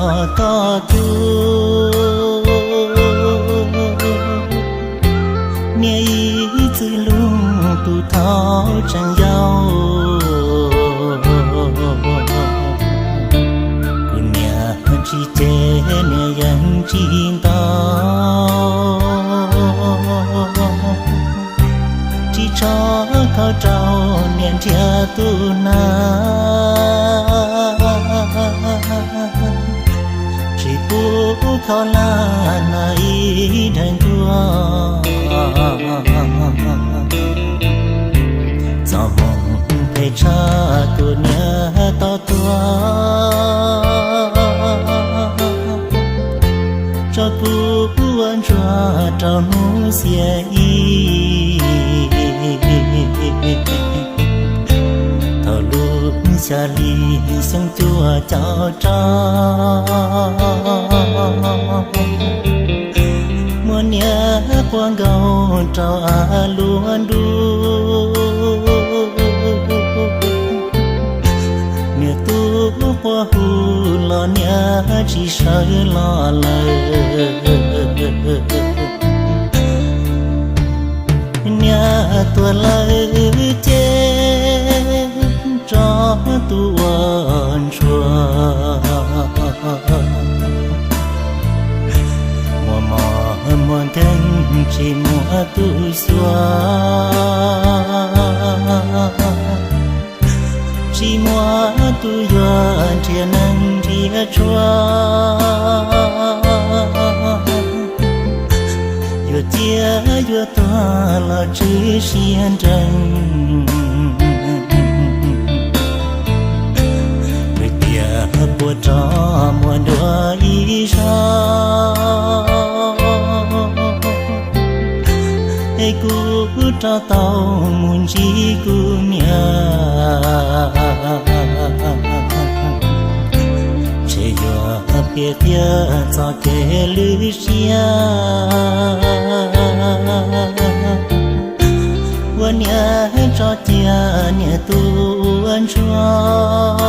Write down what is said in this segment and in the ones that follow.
Koj tuaj, niam ib txwm lub tus thaub tseem yau, kuv niam tsis cem niam yeej tsis ntaus, tsis tso khau rau niam nrhiav tus na, tsis pub khau laj na ib daim ntuag. Txoj hmoo phem tshaj kuv niam tau tuag, tso kuv ua ntsuag rau hnub xiab ib. Thaum lub xya hli xyoo cuaj caum rau, muaj niam quaj nkaus rau av luab ntuj. Niam tub quaj hu los niam tsis sawv los lawm. Niam tuag lawm ces tso tus ua ntsuag, muaj mob muaj nkeeg tsis muaj tus xyuas, tsis muaj tus yuav nrhiav neeg nrhiav tshuaj. Yuav ciaj yuav tuag los tswv siab nrees, vim tias puas rov muaj dua ib zaug, es kuv rov tau mus ntsib kuv niam. Ntshe yuav piav tiag txoj kev lwj siab, ua niam tso cia niam tus ua ntsuag.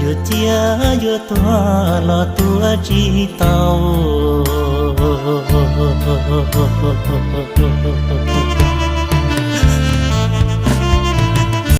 Yuav ciaj yuav tuag los tuag tsis tau.